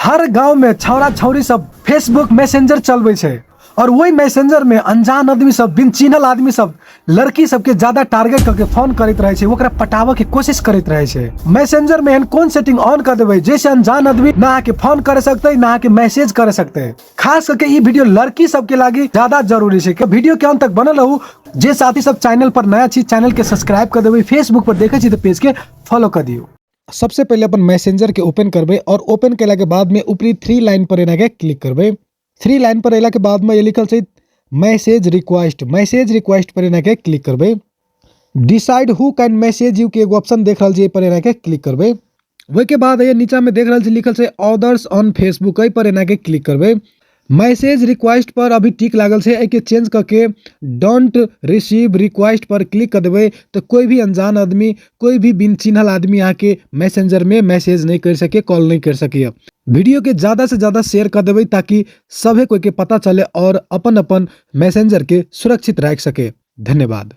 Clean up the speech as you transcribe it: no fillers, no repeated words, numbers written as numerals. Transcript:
हर गांव में छौड़ा छौड़ी सब फेसबुक मैसेंजर चलबै छै और वही मैसेंजर में अनजान आदमी सब, बिन चिन्हल आदमी सब लड़की सबके ज्यादा टारगेट करके फोन करैत रहे छै, ओकरा पटाबऽ के कोशिश करैत रहे छै। मैसेंजर में एहन कोन सेटिंग ऑन कर देबै जैसे अनजान आदमी ना अहाँके फोन कर सकते, ना अहाँके मैसेज कर सकते। खास करके ई वीडियो लड़की सबके लागी ज्यादा जरूरी छै। वीडियो के अंत तक बनल रहू। जे साथी सब चैनल पर नया छी, चैनल के सब्सक्राइब कर देबै, फेसबुक पर देखै छी तऽ पेज के फॉलो कर दियौ। सबसे पहले अपन मैसेंजर के ओपन करबै और ओपन केला के बाद में ऊपरी 3 लाइन पर एना के क्लिक करबै। 3 लाइन पर एला के बाद में ये लिखल छै मैसेज रिक्वेस्ट, मैसेज रिक्वेस्ट पर एना के क्लिक करबै। Decide who can message you के एगो ऑप्शन देख रहल छी, एहि पर एना के क्लिक करबै। ओहि के बाद ये नीचा में देख रहल छी लिखल छै अदर्स ऑन फेसबुक, एहि पर एना के क्लिक करबै। मैसेज रिक्वेस्ट पर अभी टिक लागल छै, एहिके चेंज करके don't receive request per click कर देबै तऽ कोई भी अनजान आदमी, कोई भी बिन चिन्हल आदमी अहाँके मैसेंजर में मैसेज नहीं कर सके, कॉल नहीं कर सके। वीडियो के ज़्यादा से ज़्यादा शेयर कर देबै ताकि सभे कोई के पता चले और अपन अपन मैसेंजर के सुरक्षित रख सके। धन्यवाद।